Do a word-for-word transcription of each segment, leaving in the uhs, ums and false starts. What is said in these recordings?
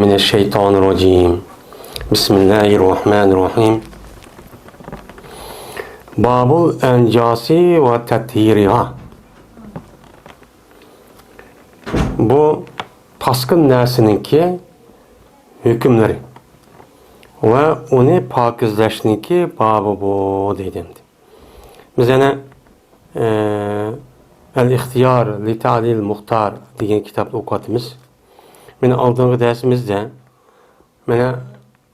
من الشيطان الرجيم. بسم الله الرحمن الرحيم. باب الأنجاس وتطهيرها. بۇ پاسكىنا نەرسىنىڭكى ھۆكۈملىرى ۋە ئۇنى پاكىزلەشنىڭكى بابى بۇ دەيدۇ ئەمدى. بىز يەنە، ئە، ئەل ئىختىيار لىتەلىل مۇختار دېگەن كىتابنى ئوقۇۋاتىمىز. مانا ئالدىنقى دەرسىمىزدە مانا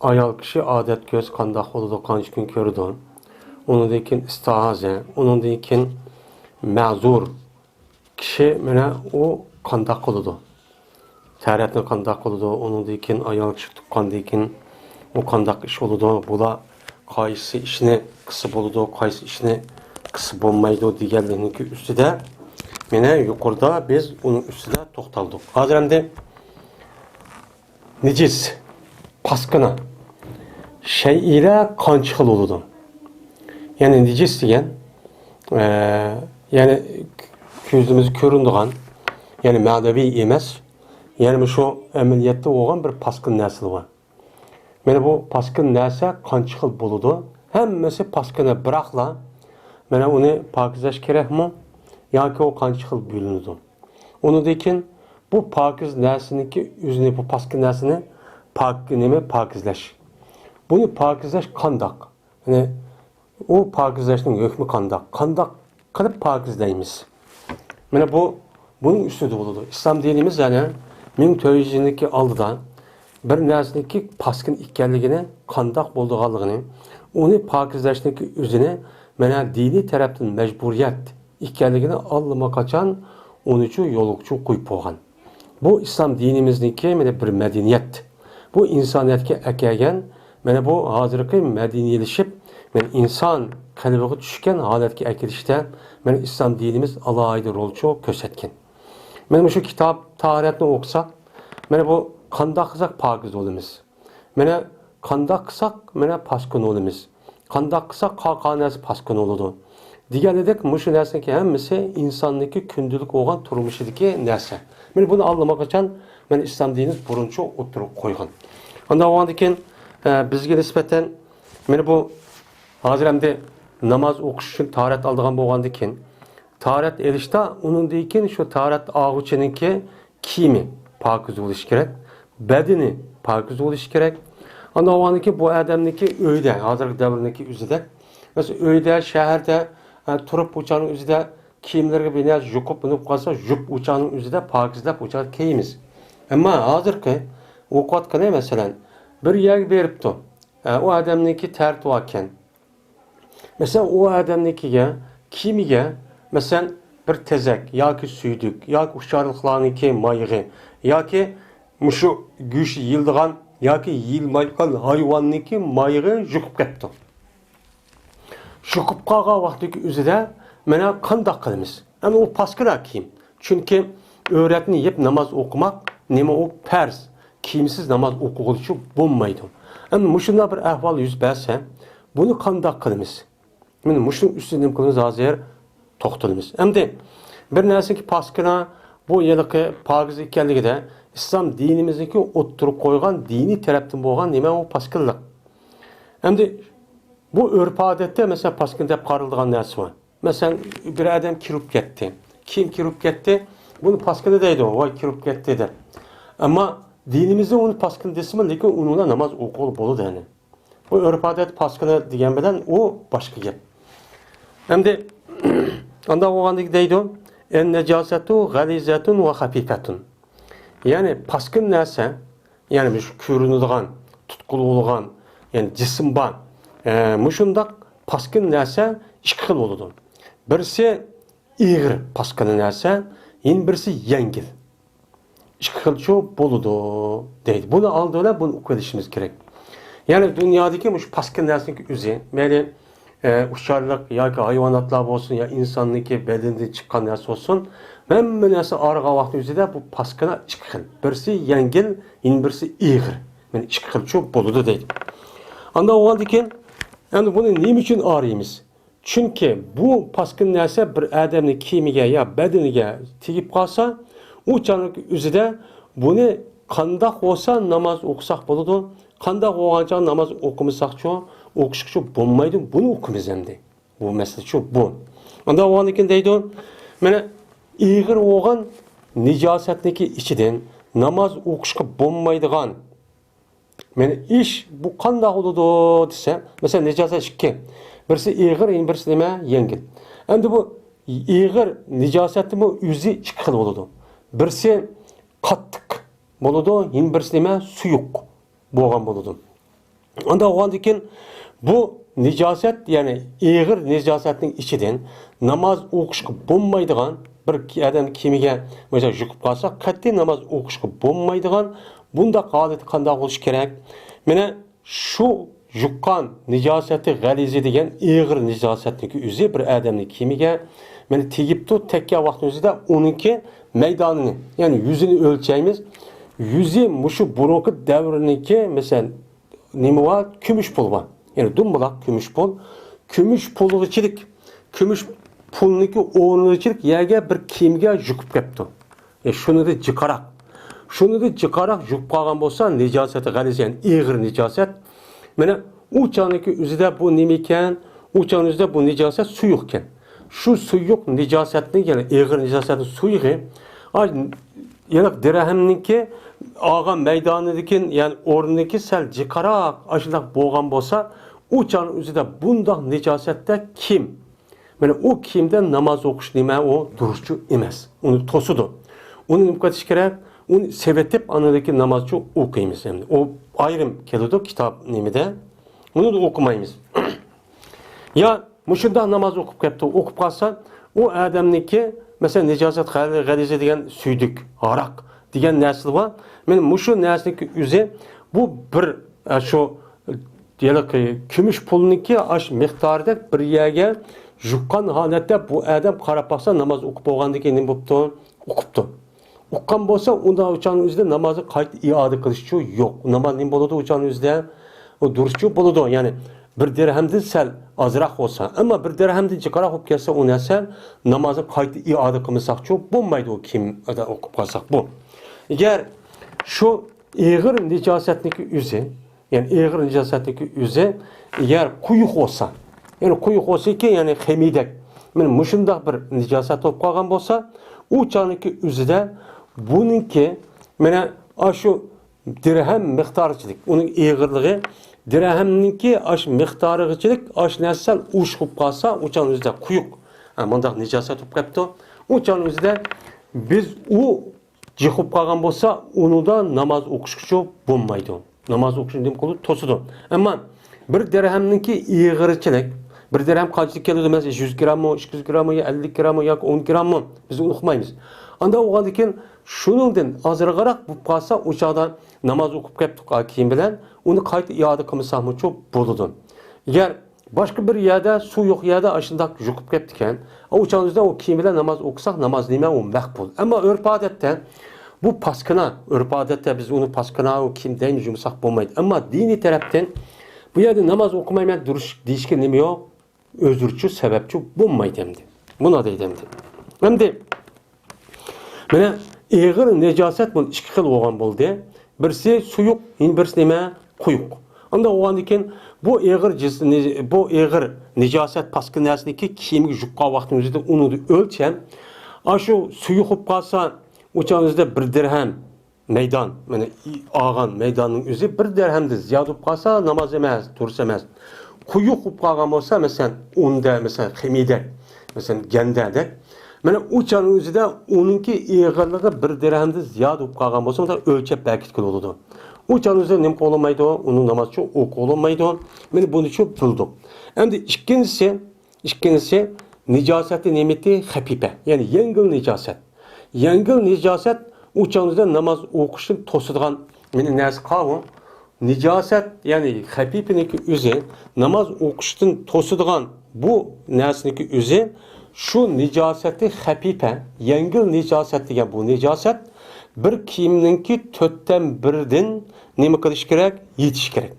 ئايال كىشى ئادەت كۆز قانداق بولىدۇ، قانچە كۈن كۆرىدۇ، ئۇنىڭدىن كېيىن ئىستىھازە، ئۇنىڭدىن كېيىن مەزۇر كىشى مانا ئۇ قانداق قىلىدۇ؟ تەرەتنى قانداق قىلىدۇ؟ ئۇنىڭدىن كېيىن ئايال كىشى تۇغقاندىن كېيىن ئۇ قانداق ئىش بولىدۇ؟ بۇلار قايسى ئىشنى قىلسا بولىدۇ، قايسى ئىشنى قىلسا بولمايدۇ دېگەنلىكنىڭكى ئۈستىدە، مانا يۇقىرىدا بىز ئۇنىڭ ئۈستىدە توختالدۇق. ھازىر ئەمدى نىجىس، پاسكىنا شەيئىلەر قانچە خىل بولىدۇ؟ يەنى نىجىس دېگەن، ئە، يەنى كۆزىمىزگە كۆرۈنىدىغان، يەنى مەنىۋى ئەمەس، يەنى شۇ ئەمەلىيەتتە بولغان بىر پاسكىنا نەرسىلەر بار. مانا بۇ پاسكىنا نەرسە قانچە خىل بولىدۇ؟ ھەممىسى پاسكىنا، بىراقلا مانا ئۇنى پاكىزلەش كېرەكمۇ؟ ياكى ئۇ قانچە خىل بۆلۈنىدۇ؟ ئۇنىڭدىن كېيىن بۇ پاكىز نەرسىنىڭكى ئۆزىنى، بۇ پاسكىنا نەرسىنى پاك-، نېمە، پاكىزلەش. بۇنى پاكىزلەش قانداق؟ يەنى ئۇ پاكىزلەشنىڭ ھۆكمى قانداق؟ قانداق قىلىپ پاكىزلەيمىز؟ مانا بۇ، بۇنىڭ ئۈستىدە بولىدۇ. ئىسلام دىنىمىز يەنە مىڭ تۆت يۈز يىلدىكى ئالدىدا بىر نەرسىنىڭكى پاسكىنا ئىكەنلىكىنى، قانداق بولىدىغانلىقىنى، ئۇنى پاكىزلەشنىڭكى ئۆزىنى مانا دىنىي تەرەپتىن مەجبۇرىيەت ئىكەنلىكىنى ئاللىماقاچان ئۇنىچۇ يولغىچۇ قويۇپ بولغان. بۇ ئىسلام دىنىمىزنىڭكى مانا بىر مەدەنىيەت. بۇ ئىنسانىيەتكە ئەكەلگەن، مانا بۇ ھازىرقى مەدەنىيلىشىپ، مانا ئىنسان قەلبىگە چۈشكەن ھالەتكە ئەكېلىشتە، مانا ئىسلام دىنىمىز ئالاھىدە رولچۇ كۆرسەتكەن. مانا مۇشۇ كىتاب تاھارەتنى ئوقۇساق، مانا بۇ قانداق قىلساق پاكىز بولىمىز؟ مانا قانداق قىلساق، مانا پاسكىنا بولىمىز؟ قانداق قىلساق قا-، قا نەرسە پاسكىنا بولىدۇ؟ دېگەندەك، مۇشۇ نەرسىنىڭكى ھەممىسى ئىنساننىڭكى كۈندىلىك بولغان تۇرمۇشىدىكى نەرسە. مانا بۇنى ئاللىماقاچان مانا ئىسلام دىنى بۇرۇنچە ئوتتۇرىغا قويغان. ئاندىن بولغاندىن كېيىن، ئە، بىزگە نىسبەتەن مانا بۇ ھازىر ئەمدى ناماز ئوقۇش ئۈچۈن تاھارەت ئالىدىغان بولغاندىن كېيىن، تاھارەت ئېلىشتا، ئۇنىڭدىن كېيىن شۇ تاھارەت ئالغۇچىنىڭكى كىيىمى پاكىز بولۇشى كېرەك، بەدىنى پاكىز بولۇشى كېرەك. ئاندىن بولغاندىن كېيىن بۇ ئادەمنىڭكى ئۆيدە، ھازىرقى دەۋرنىڭكى ئۆزىدە، مەسىلەن، ئۆيدە، شەھەردە، ئە، تۇرۇپ ئۇ چاغنىڭ ئۆزىدە كىيىملىرىگە بىر نەرسە يۇقۇپ، مىنىپ قالسا، يۇپ ئۇ چاغنىڭ ئۆزىدە پاكىزلاپ ئۇ چاغدا كىيىمىز. ئەمما ھازىرقى ئوقۇۋاتقىنى، مەسىلەن، بىر يەرگە بېرىپتۇ، ئە، ئۇ ئادەمنىڭكى تەرىتى باركەن. مەسىلەن، ئۇ ئادەمنىڭكىگە، كىيىمىگە، مەسىلەن، بىر تېزەك ياكى سۈيدۈك ياكى ئۇچارلىقلارنىڭكى مايىغى ياكى مۇشۇ گۆشى يېيىلىدىغان ياكى يېيىلمايدىغان ھايۋاننىڭكى مايىغى يۇقۇپ كەپتۇ. يۇقۇپ قالغان ۋاقىتتىكى ئۆزىدە مانا قانداق قىلىمىز؟ ئەمما ئۇ پاسكىنا كىيىم. چۈنكى ئۆرەتنى يەپ ناماز ئوقۇماق نېمە، ئۇ پەرز. كىيىمسىز ناماز ئوقۇغىلىچۇ بولمايدۇ. ئەمما مۇشۇنداق بىر ئەھۋال يۈز بەرسە، بۇنى قانداق قىلىمىز؟ مانا مۇشۇنىڭ ئۈستىدە نېمە قىلىمىز؟ ھازىر توختىلىمىز. ئەمدى بىر نەرسىنىڭكى پاسكىنا، بۇ ھېلىقى پاكىز ئىكەنلىكىدە ئىسلام دىنىمىزنىڭكى ئوتتۇرىغا قويغان دىنىي تەرەپتىن بولغان نېمە، ئۇ پاسكىنىلىق. ئەمدى بۇ ئۆرپ-ئادەتتە، مەسىلەن، پاسكىنا دەپ قارىلىدىغان نەرسە بار. مەسىلەن، بىر ئادەم كىرىپ كەتتى. كىيىم كىرىپ كەتتى. بۇنى پاسكىنا دەيدۇ، ۋاي، كىرىپ كەتتى دەپ. ئەمما دىنىمىزدە ئۇنى پاسكىنا دېسىمۇ، لېكىن ئۇنىڭ بىلەن ناماز ئوقۇغىلى بولىدۇ، يەنى. بۇ ئۆرپ-ئادەت پاسكىنا دېگەن بىلەن ئۇ باشقا گەپ. ئەمدى ئانداق بولغاندىكىن دەيدۇ، ئەن نەجاسەتۇ غەلىزەتۇن ۋە خەپىپەتۇن. يەنى پاسكىنا نەرسە، يەنى مۇشۇ كۆرۈنىدىغان، تۇتقىلى بولغان، يەنى جىسىم بار، ئە، مۇشۇنداق پاسكىنا نەرسە ئىككى خىل بولىدۇ. بىرسى ئېغىر پاسكىنا نەرسە، يەنە بىرسى يەڭگىل. ئىككى خىلچۇ بولىدۇ دەيدۇ. بۇنى ئالدى بىلەن بۇنى ئوقۇۋېلىشىمىز كېرەك. يەنى دۇنيادىكى مۇشۇ پاسكىنا نەرسىنىڭكى ئۆزى، مەيلى، ئە، ئۇچارلىق ياكى ھايۋاناتلار بولسۇن، يا ئىنساننىڭكى بەدىنىدىن چىققان نەرسە بولسۇن، ھەممە نەرسە ئايرىغان ۋاقىتنىڭ ئۆزىدە بۇ پاسكىنا ئىككى خىل. بىرسى يەڭگىل، يەنە بىرسى ئېغىر. مانا ئىككى خىلچۇ بولىدۇ دەيدۇ. ئانداق بولغاندىن كېيىن، ئەمدى بۇنى نېمە ئۈچۈن ئايرىيمىز؟ چۈنكى بۇ پاسكىنا نەرسە بىر ئادەمنىڭ كىيىمىگە يا بەدىنىگە تېگىپ قالسا، ئۇ چاغنىڭ ئۆزىدە بۇنى قانداق بولسا ناماز ئوقۇساق بولىدۇ، قانداق بولغانچە ناماز ئوقۇمىساقچۇ، ئوقۇشقىچۇ بولمايدۇ، بۇنى ئوقۇيمىز ئەمدى. بۇ مەسىلە شۇ، بۇ. ئانداق بولغاندىن كېيىن دەيدۇ، مانا ئېغىر بولغان نىجاسەتنىكى ئىچىدىن ناماز ئوقۇشقا بولمايدىغان، مانا ئىش بۇ قانداق بولىدۇ دېسە، مەسىلەن، نىجاسەت ئىككى. بىرسى ئېغىر، يەنە بىرسى نېمە؟ يەڭگىل. ئەمدى بۇ ئېغىر نىجاسەتنىمۇ ئۆزى ئىككى خىل بولىدۇ. بىرسى قاتتىق بولىدۇ، يەنە بىرسى نېمە؟ سۇيۇق بولغان بولىدۇ. ئانداق بولغاندىن كېيىن بۇ نىجاسەت، يەنى ئېغىر نىجاسەتنىڭ ئىچىدىن ناماز ئوقۇشقا بولمايدىغان بىر ئادەم كىيىمىگە مەسىلەن يۇقۇپ قالسا، قەتئىي ناماز ئوقۇشقا بولمايدىغان بۇنداق ھالىتى قانداق بولۇشى كېرەك؟ مانا شۇ يۇققان نىجاسەتى غەلىزى دېگەن ئېغىر نىجاسەتنىڭكى ئۆزى بىر ئادەمنىڭ كىيىمىگە مانا تېگىپتۇ، تەگكەن ۋاقىتنىڭ ئۆزىدە ئۇنىڭكى مەيدانىنى، يەنى يۈزىنى ئۆلچەيمىز. يۈزى مۇشۇ بۇرۇنقى دەۋرنىڭكى، مەسىلەن، نېمە بار؟ كۈمۈش پۇل بار. يەنى دۇمبىلاق كۈمۈش پۇل. كۈمۈش پۇلغىچىلىك، كۈمۈش پۇلنىڭكى ئورنىغىچىلىك يەرگە بىر كىيىمگە يۇقۇپ كەپتۇ. ئە، شۇنىڭدىن جىقراق. شۇنىڭدىن جىقراق يۇقۇپ قالغان بولسا، نىجاسەت غەلىزى، يەنى ئېغىر نىجاسەت. مانا ئۇ چاغنىڭكى ئۆزىدە بۇ نېمە ئىكەن؟ ئۇ چاغنىڭ ئۆزىدە بۇ نىجاسەت سۇيۇق ئىكەن. شۇ سۇيۇق نىجاسەتنىڭ، يەنى ئېغىر نىجاسەتنىڭ سۇيۇقى، ئا، يەنى دىرھەمنىڭكى ئالغان مەيدانىدىكى، يەنى ئورنىدىكى سەل جىقراق، ئاشۇنداق بولغان بولسا، ئۇ چاغنىڭ ئۆزىدە بۇنداق نىجاسەتتە كىيىم، مانا ئۇ كىيىمدە ناماز ئوقۇش نېمە، ئۇ دۇرۇسچۇ ئەمەس. ئۇنى توسىدۇ. ئۇنى نېمە قىلىش كېرەك؟ ئۇنى سېۋىتىپ، ئاندىن كېيىن نامازچۇ ئوقۇيمىز ئەمدى. ئۇ ئايرىم كېلىدۇ كىتاب نېمىدە. ئۇنى ئوقۇمايمىز. يا مۇشۇنداق ناماز ئوقۇپ كەپتۇ، ئوقۇپ قالسا، ئۇ ئادەمنىڭكى، مەسىلەن، نىجاسەت غەلىزى دېگەن سۈيدۈك، ھاراق دېگەن نەرسىلەر بار. مانا مۇشۇ نەرسىنىڭكى ئۆزى، بۇ بىر، ئە، شۇ ھېلىقى كۈمۈش پۇلنىڭكى ئاش مىقدارىدەك بىر يەرگە يۇققان ھالەتتە بۇ ئادەم قاراپ باقسا، ناماز ئوقۇپ بولغاندىن كېيىن نېمە بوپتۇ؟ ئۇقۇپتۇ. ئۇققان بولسا، ئۇندا ئۇ چاغنىڭ ئۆزىدە نامازنى قايتا ئىئادە قىلىشچۇ يوق. ناماز نېمە بولىدۇ ئۇ چاغنىڭ ئۆزىدە؟ ئۇ دۇرۇسچۇ بولىدۇ. يەنى بىر دىرھەمدىن سەل ئازراق بولسا، ئەمما بىر دىرھەمدىن جىقراق بولۇپ كەتسە، ئۇ نەرسە نامازنى قايتا ئىئادە قىلمىساقچۇ بولمايدۇ، ئۇ كىيىم ئوقۇپ قالساق بۇ. ئەگەر شۇ ئېغىر نىجاسەتنىڭكى ئۆزى، يەنى ئېغىر نىجاسەتنىڭكى ئۆزى، ئەگەر قويۇق بولسا، يەنى قويۇق بولسىكى، يەنى خېمىيدەك، مانا مۇشۇنداق بىر نىجاسەت بولۇپ قالغان بولسا، ئۇ چاغنىڭكى ئۆزىدە بۇنىڭكى، مانا، ئاشۇ دىرھەم مىقدارىچىلىك، ئۇنىڭ ئېغىرلىقى دىرھەمنىڭكى ئاش مىقدارىغىچىلىك ئاش نەرسە سەل ئۇششۇق بولۇپ قالسا، ئۇ چاغنىڭ ئۆزىدە قويۇق، ھە، مۇنداق نىجاسەت بولۇپ قېپتۇ. ئۇ چاغنىڭ ئۆزىدە بىز ئۇ جىق بولۇپ قالغان بولسا، ئۇنىڭدا ناماز ئوقۇشقىچۇ بولمايدۇ. ناماز ئوقۇشنى نېمە قىلىدۇ؟ توسىدۇ. ئەمما بىر دىرھەمنىڭكى ئېغىرچىلىك، بىر دىرھەم قانچىلىك كېلىدۇ؟ مەسىلەن، يۈز گراممۇ، ئىككى يۈز گراممۇ، يا ئەللىك گراممۇ ياكى ئون گراممۇ، بىز ئۇنى ئۇقمايمىز. ئانداق بولغاندىن كېيىن، شۇنىڭدىن ئازراقراق بولۇپ قالسا، ئۇ چاغدا ناماز ئوقۇپ كەپتۇق كىيىم بىلەن، ئۇنى قايتا ئىئادە قىلمىساقمۇچۇ بولىدۇ. ئەگەر باشقا بىر يەردە، سۇ يوق يەردە ئاشۇنداق يۇقۇپ كەپتىكەن، ئۇ چاغدا ئۇ كىيىم بىلەن ناماز ئوقۇساق، ناماز نېمە، ئۇ مەقبۇل. ئەمما ئۆرپ-ئادەتتە بۇ پاسكىنا، ئۆرپ-ئادەتتە بىز ئۇنى پاسكىنا، ئۇ كىيىم دەيمىز، يۇمشاق بولمايدۇ. ئەمما دىنىي تەرەپتىن بۇ يەردە ناماز ئوقۇمايمەن دۇرۇش دېيىشكە نېمە يوق؟ ئۆزرىچۇ سەۋەبچۇ بولمايدۇ ئەمدى. مۇنا دەيدۇ ئەمدى. ئەمدى مانا ئېغىر نىجاسەت بۇ ئىككى خىل بولغان بولدى. بىرسى سۇيۇق، يەنە بىرسى نېمە؟ قويۇق. ئانداق بولغاندىن كېيىن بۇ ئېغىر جىس-، نى-، بۇ ئېغىر نىجاسەت پاسكىنا نەرسىنىڭكى كىيىمگە يۇققان ۋاقتىنىڭ ئۆزىدە ئۇنىڭدا ئۆلچەم. ئاشۇ سۇيۇق بولۇپ قالسا، ئۇ چاغنىڭ ئۆزىدە بىر دىرھەم مەيدان، مانا ئالغان مەيداننىڭ ئۆزى بىر دىرھەمدىن زىيادە بولۇپ قالسا، ناماز ئەمەس، دۇرۇس ئەمەس. قويۇق بولۇپ قالغان بولسا، مەسىلەن، ئۇندە، مەسىلەن، خېمىيدەك، مەسىلەن، گەندەدەك، مانا ئۇ چاغنىڭ ئۆزىدە ئۇنىڭكى ئېغىرلىقى بىر دىرھەمدىن زىيادە بولۇپ قالغان بولسا، مۇنداق ئۆلچەپ بەرگىلى بولىدۇ. ئۇ چاغنىڭ ئۆزىدە نېمە قىلالمايدۇ؟ ئۇنى نامازچۇ ئوقۇيالمايدۇ. مانا بۇنىچۇ بىلدۇق. ئەمدى ئىككىنچىسى، ئىككىنچىسى، نىجاسەتى نېمىتى خەپىپە، يەنى يەڭگىل نىجاسەت. يەڭگىل نىجاسەت ئۇ چاغنىڭ ئۆزىدە ناماز ئوقۇشتىن توسىدىغان مانا نەرسە قاۋۇ. نىجاسەت، يەنى خەپىپىنىڭكى ئۆزى، ناماز ئوقۇشتىن توسىدىغان بۇ نەرسىنىڭكى ئۆزى، شۇ نىجاسەتى خەپىپە، يەڭگىل نىجاسەت دېگەن بۇ نىجاسەت بىر كىيىمنىڭكى تۆتتىن بىرىدىن نېمە قىلىش كېرەك؟ يېتىش كېرەك.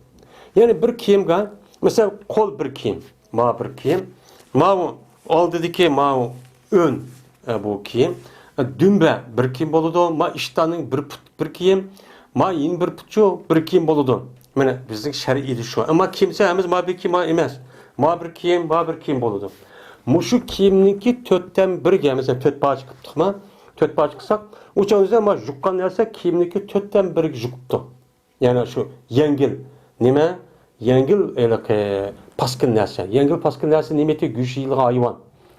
يەنى بىر كىيىمگە، مەسىلەن، قول بىر كىيىم، ماۋۇ بىر كىيىم، ماۋۇ ئالدىدىكى ماۋۇ ئۆن، ئە، بۇ كىيىم، ئە، دۈمبە بىر كىيىم بولىدۇ، ما ئىشتاننىڭ بىر پۇت بىر كىيىم، ما يەنە بىر پۇتچۇ بىر كىيىم بولىدۇ. مانا بىزنىڭ شەرئىيدە شۇ. ئەمما كىيسە ھەممىسى ما بىر كىيىم ئەمەس. ما بىر كىيىم، ما بىر كىيىم بولىدۇ. مۇشۇ كىيىمنىڭكى تۆتتىن بىرىگە، مەسىلەن، تۆت پارچە قىپتۇقما؟ تۆت پارچە قىلساق، ئۇ چاغدا ما يۇققان نەرسە كىيىمنىڭكى تۆتتىن بىرىگە يۇقۇپتۇ. يەنى شۇ يەڭگىل، نېمە؟ يەڭگىل ھېلىقى پاسكىنا نەرسە. يەڭگىل پاسكىنا نەرسە نېمە ئىدى؟ گۆش يەيدىغان ھايۋان.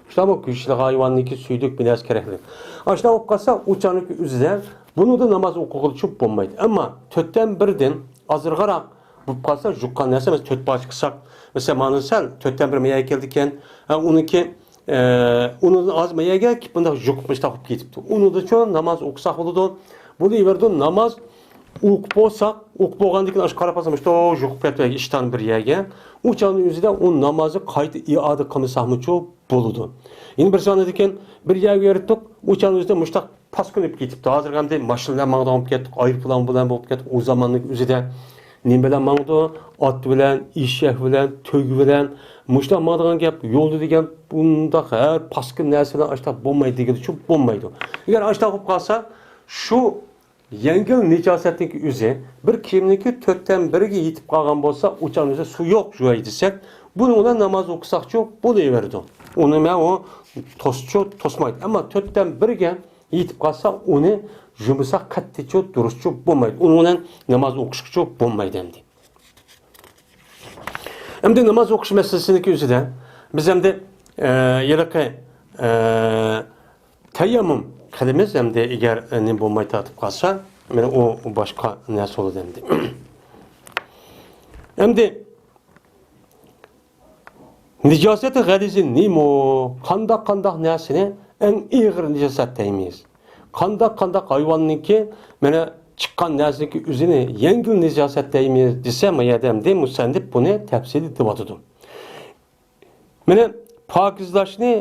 شۇنداقمۇ؟ گۆش يەيدىغان ھايۋاننىڭكى سۈيدۈك بىر نەرسە كېرەكلىك. ئاشۇنداق بولۇپ قالسا، ئۇ چاغنىڭكى ئۆزىدە بۇنىڭدا ناماز ئوقۇغىلى چوپ بولمايدۇ. ئەمما تۆتتىن بىردىن ئازراقراق بولۇپ قالسا، يۇققان نەرسە، مەسىلەن، تۆت پارچە قىلساق، مەسىلەن، مانا سەل تۆتتىن بىر مەيەگە كەلدىكەن، ھە، ئۇنىڭكى ئۇنىڭدىن ئاز مەيەگە كېلىپ بۇنداق يۇقۇپ مۇشتاق بولۇپ كېتىپتۇ. ئۇنىڭدا چوڭ ناماز ئوقۇساق بولىدۇ. بولۇۋېرىدۇ، ناماز ئوقۇپ بولساق، ئوقۇپ بولغاندىن كېيىن ئاشۇ قاراپ قالسا مۇشتاق يۇقۇپ كەتتى ئىشتان بىر يەرگە. ئۇ چاغنىڭ ئۆزىدە ئۇ نامازنى قايتا ئىئادە قىلمىساقمۇچۇ بولىدۇ. يەنە بىر سانىدىكەن بىر يەرگە بېرىپتۇق، ئۇ چاغنىڭ ئۆزىدە مۇشتاق پاسكىنا بولۇپ كېتىپتۇ. ھازىر ئەمدى ماشىنا بىلەن ماڭىدىغان بولۇپ كەتتۇق، ئايروپىلان بىلەن بولۇپ كەتتۇق. ئۇ زاماننىڭ ئۆزىدە نېمە بىلەن ماڭىدۇ؟ ئات بىلەن، ئېشەك بىلەن، تۆگە بىلەن. مۇشۇنداق ماڭىدىغان گەپ، يولدا دېگەن بۇنداق ھەر پاسكىنا نەرسە بىلەن ئاشتاق بولمايدۇ دېگىلىچۇ بولمايدۇ. ئەگەر ئاشتاق بولۇپ قالسا، شۇ يەڭگىل نىجاسەتنىڭكى ئۆزى بىر كىيىمنىڭكى تۆتتىن بىرىگە يېتىپ قالغان بولسا، ئۇ چاغنىڭ ئۆزىدە سۇ يوق جۇۋاي دېسەك، بۇنىڭ بىلەن ناماز ئوقۇساقچۇ بولۇۋېرىدۇ. ئۇنى مەن ئۇ توسچۇ توسمايدۇ. ئەمما تۆتتىن بىرگە يېتىپ قالسا، ئۇنى يۇمىساق قەتئىيچۇ دۇرۇسچۇ بولمايدۇ. ئۇنىڭ بىلەن ناماز ئوقۇشقىچۇ بولمايدۇ ئەمدى. ئەمدى ناماز ئوقۇش مەسىلىسىنىڭكى ئۆزىدە بىز ئەمدى، ئە، ھېلىقى، ئە، تەيەممۇم قىلىمىز ئەمدى، ئەگەر، ئە، نېمە بولماي تارتىپ قالسا، مانا ئۇ، ئۇ باشقا نەرسە بولىدۇ ئەمدى. ئەمدى نىجاسەت غەلىزى نېمە؟ قانداق، قانداق نەرسىنى ئەڭ ئېغىر نىجاسەت دەيمىز؟ قانداق، قانداق ھايۋاننىڭكى، مانا، چىققان نەرسىنىڭكى ئۆزىنى يەڭگىل نىجاسەت دەيمىز دېسە، ما يەردە ئەمدى مۇسەننىپ بۇنى تەپسىلىي دېۋاتىدۇ. مانا، پاكىزلاشنى،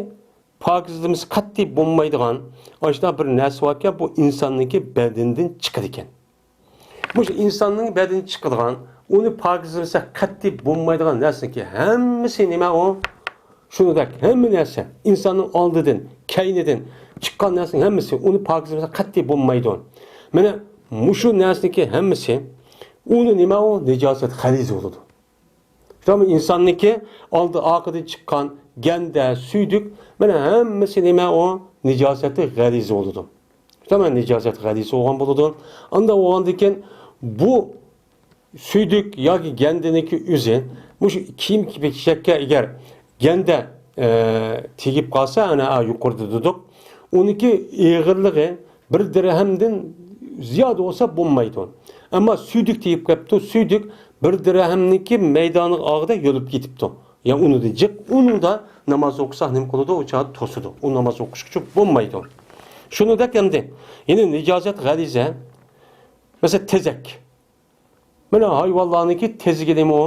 پاكىزلىمىسى قەتئىي بولمايدىغان ئاشۇنداق بىر نەرسە باركەن، بۇ ئىنساننىڭكى بەدىنىدىن چىقىدىكەن. مۇشۇ ئىنساننىڭ بەدىنىدىن چىقىدىغان، ئۇنى پاكىزلىمىسە قەتئىي بولمايدىغان نەرسىنىڭكى ھەممىسى نېمە ئۇ؟ شۇنىڭدەك ھەممە نەرسە، ئىنساننىڭ ئالدىدىن، كەينىدىن چىققان نەرسىنىڭ ھەممىسى، ئۇنى پاكىزلىمىسە قەتئىي بولمايدۇ. مانا مۇشۇ نەرسىنىڭكى ھەممىسى، ئۇنى نېمە ئۇ؟ نىجاسەت غەلىزە بولىدۇ. شۇنداقمۇ ئىنساننىڭكى ئالدى ئارقىدىن چىققان گەندە، سۈيدۈك، مانا ھەممىسى نېمە ئۇ؟ نىجاسەتى غەلىزە بولىدۇ. شۇنداقمۇ نىجاسەت غەلىزە بولغان بولىدۇ. ئانداق بولغاندىن كېيىن بۇ سۈيدۈك ياكى گەندىنىڭكى ئۆزى مۇشۇ كىيىم كېپەككە ئەگەر گەندە، ئە، تېگىپ قالسا، ئەنە، ئا، يۇقىرىدا دېدۇق. ئۇنىڭكى ئېغىرلىقى بىر دىرھەمدىن زىيادە بولسا بولمايدۇ. ئەمما سۈيدۈك تېگىپ قېپتۇ، سۈيدۈك بىر دىرھەمنىڭكى مەيدانىغا ئالغىدە يۆلۈپ كېتىپتۇ. يا ئۇنىڭدىن جىق، ئۇنىڭدا ناماز ئوقۇساق نېمە قىلىدۇ؟ ئۇ چاغدا توسىدۇ. ئۇ ناماز ئوقۇشقىچە بولمايدۇ. شۇنىڭدەك ئەمدى يەنە نىجاسەت غەلىزە، مەسىلەن، تېزەك. مانا ھايۋانلارنىڭكى تېزىكىدىمۇ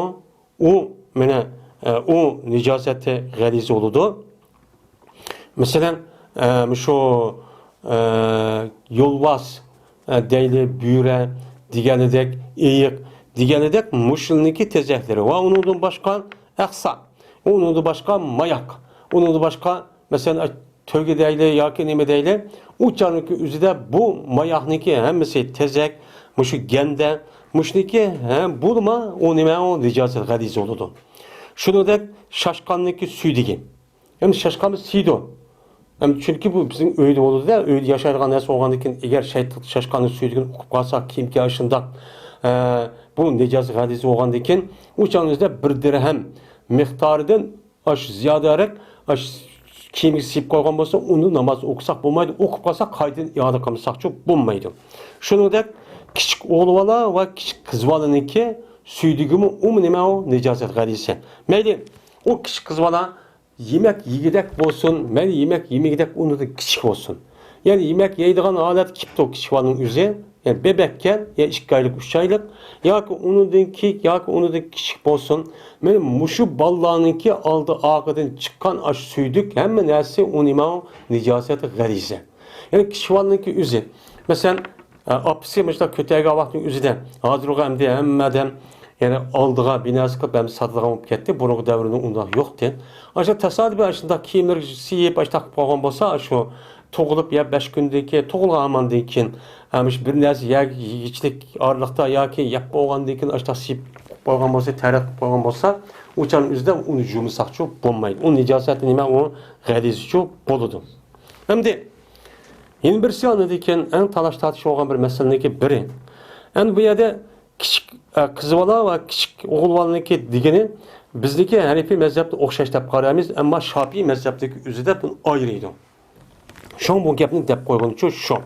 ئۇ، مانا، ئە، ئۇ نىجاسەتى غەلىزە بولىدۇ. مەسىلەن، ئە، مۇشۇ، ئە، يولۋاس، ئە، دەيلى، بۆرە دېگەنىدەك، ئېيىق دېگەنىدەك مۇشۇلارنىڭكى تېزەكلىرى ۋە ئۇنىڭدىن باشقا ئەقسا، ئۇنىڭدىن باشقا ماياق، ئۇنىڭدىن باشقا مەسىلەن، تۆگە دەيلى ياكى نېمە دەيلى، ئۇ چاغنىڭكى ئۆزىدە بۇ ماياقنىڭكى ھەممىسى تېزەك، مۇشۇ گەندە، مۇشۇنىڭكى ھە، بۇلىما ئۇ نېمە، ئۇ نىجاسەت غەلىزە بولىدۇ. شۇنىڭدەك شاشقاننىڭكى سۈيدۈكى. ئەمدى شاشقانمۇ سىيىدۇ. ئەمدى چۈنكى بۇ بىزنىڭ ئۆيدە بولىدۇ-دە، ئۆيدە ياشايدىغان نەرسە بولغاندىكىن، ئەگەر شاش-، شاشقاننىڭ سۈيدۈكىنى ئۇقۇپ قالسا، كىيىمكى ئاشۇنداق، ئە، بۇ نىجاسەت غەلىزە بولغاندىكىن، ئۇ چاغنىڭ ئۆزىدە بىر دىرھەم مىقدارىدىن ئاش زىيادىرەك، ئاش كىيىمگە سىيىپ قويغان بولسا، ئۇنى ناماز ئوقۇساق بولمايدۇ، ئوقۇپ قالساق قايتىدىن ئىئادە قىلمىساقچۇ بولمايدۇ. شۇنىڭدەك كىچىك ئوغلى بالا ۋە كىچىك قىز بالىنىڭكى سۈيدۈكىمۇ ئۇمۇ نېمە ئۇ نىجاسەت غەلىزە. مەيلى، ئۇ كىچىك قىز بالا يېمەك يېگۈدەك بولسۇن، مەيلى يېمەك يېمىگۈدەك ئۇنىڭدىن كىچىك بولسۇن. يەنى يېمەك يەيدىغان ھالەتكە كېلىپتۇ كىچىك بالىنىڭ ئۆزى. يەنى بېبەككەن، يا ئىككى ئايلىق، ئۈچ ئايلىق، ياكى ئۇنىڭدىن كېيىن، ياكى ئۇنىڭدىن كىچىك بولسۇن. مانا مۇشۇ بالىلارنىڭكى ئالدى ئارقىدىن چىققان ئاشۇ سۈيدۈك ھەممە نەرسىسى ئۇ نېمە ئۇ نىجاسەت غەلىزە. يەنى كىچىك بالىنىڭكى ئۆزى. مەسىلەن، ئاپىسى مۇشۇنداق كۆتەرگەن ۋاقىتنىڭ ئۆزىدە، ھازىرغۇ ئەمدى ھەممە ئادەم يەنى ئالدىغا بىناسى قىلىپ ھەم ساتىدىغان بولۇپ كەتتى. بۇرۇنقى دەۋرنىڭ ئۇنداق يوقتى. ئاشۇ تاسادىپەن ئاشۇنداق كىيىملىرىگە سىيىپ، ئاشۇنداق قىلىپ قالغان بولسا، شۇ تۇغۇلۇپ يا بەش كۈندىن كېيىن، تۇغۇلغان ھاماندىن كېيىن، ھە، مۇشۇ بىر نەرسە يەگۈچىلىك ئارىلىقتا ياكى يەپ بولغاندىن كېيىن ئاشتاق سىيىپ قويغان بولسا، تەرەت قىلىپ قويغان بولسا، ئۇ چاغنىڭ ئۆزىدە ئۇنى يۇمىساقچۇ بولمايدۇ. ئۇ نىجاسەتى نېمە؟ ئۇ غەلىزىچۇ بولىدۇ. ئەمدى يەنە بىرسى ئاندىن كېيىن ئەڭ تالاش تارتىش بولغان بىر مەسىلىنىڭكى بىرى. ئەمدى بۇ يەردە كىچىك، ئە، قىز بالا ۋە كىچىك ئوغۇل بالىنىڭكى دېگىنى بىزنىڭكى ھەنىفىي مەزھەپكە ئوخشاش دەپ قارايمىز، ئەمما شاپىئىي مەزھەپتىكى ئۆزىدە بۇنى ئايرىيدۇ. شۇڭا بۇ گەپنى دەپ قويغىنىچۇ شۇ.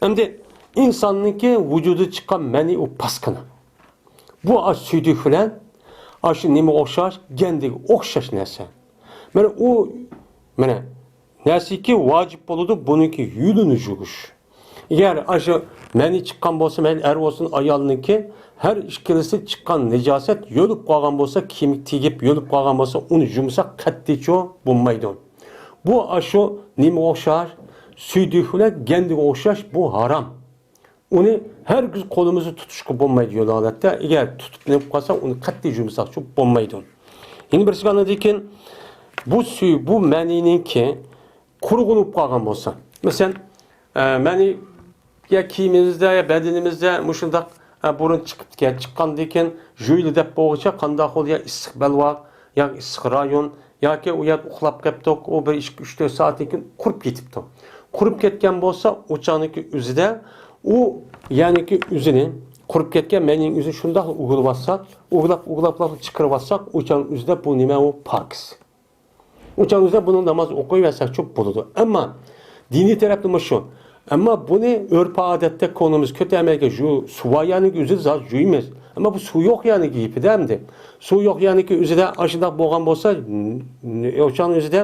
ئەمدى ئىنساننىڭكى ۋۇجۇدىدىن چىققان مەنىي ئۇ پاسكىنا. بۇ ئاش سۈيدۈك بىلەن ئاشۇ نېمىگە ئوخشاش؟ گەندىگە ئوخشاش نەرسە. مانا ئۇ، مانا نەرسىكى ۋاجىپ بولىدۇ، بۇنىڭكى يۆلىنى يۇيۇش. ئەگەر ئاشۇ مەنىي چىققان بولسا، مەيلى ئەر بولسۇن، ئايالنىڭكى، ھەر ئىككىلىسى چىققان نىجاسەت يۆلۈپ قالغان بولسا، كىيىمگە تېگىپ يۆلۈپ قالغان بولسا، ئۇنى يۇمىساق قەتئىيچۇ بولمايدۇ. بۇ ئاشۇ نېمىگە ئوخشاش؟ سۈيدۈك بىلەن گەندىگە ئوخشاش، بۇ ھارام. ئۇنى ھەرگىز قولىمىزدا تۇتۇشقا بولمايدۇ يول ھالەتتە. ئەگەر تۇتۇپ نېمە قىلساق، ئۇنى قەتئىي يۇمىساقچۇ بولمايدۇ. يەنە بىرسى ئاندىن كېيىن بۇ سۈي، بۇ مەنىينىڭكى قۇرۇق بولۇپ قالغان بولسا، مەسىلەن، ئە، مەنىي يا كىيىمىمىزدە، يا بەدىنىمىزدە مۇشۇنداق، ئە، بۇرۇن چىقىپتىكەن، چىققاندىن كېيىن يۇيۇلى دەپ بولغۇچە قانداق خىل يا ئىسسىق بەلباغ، يا ئىسسىق رايون، ياكى ئۇ يەردە ئۇخلاپ قېپتۇق، ئۇ بىر ئىككى، ئۈچ، تۆت سائەتتىن كېيىن قۇرۇپ كېتىپتۇ. قۇرۇپ كەتكەن بولسا، ئۇ چاغنىڭكى ئۆزىدە ئۇ، يەنىكى ئۆزىنى، قۇرۇپ كەتكەن مەنىنىڭ ئۆزىنى شۇنداقلا ئۇۋىلىۋاتساق، ئۇۋىلاپ، ئۇۋىلاپلا چىقىرىۋاتساق، ئۇ چاغنىڭ ئۆزىدە بۇ نېمە؟ ئۇ پاكىز. ئۇ چاغنىڭ ئۆزىدە بۇنىڭ ناماز ئوقۇيۋەرسەكچۇ بولىدۇ. ئەمما دىنىي تەرەپتىن شۇ. ئەمما بۇنى ئۆرپ-ئادەتتە كونىمىز كۆتەرمەيدىكەن، شۇ سۇ بار يەرنىڭكى ئۆزىدە زادى يۇيىمىز. ئەمما بۇ سۇ يوق يەرنىڭكى گېپىدە ئەمدى. سۇ يوق يەرنىڭكى ئۆزىدە ئاشۇنداق بولغان بولسا، ن-، ن-، ئوچاقنىڭ ئۆزىدە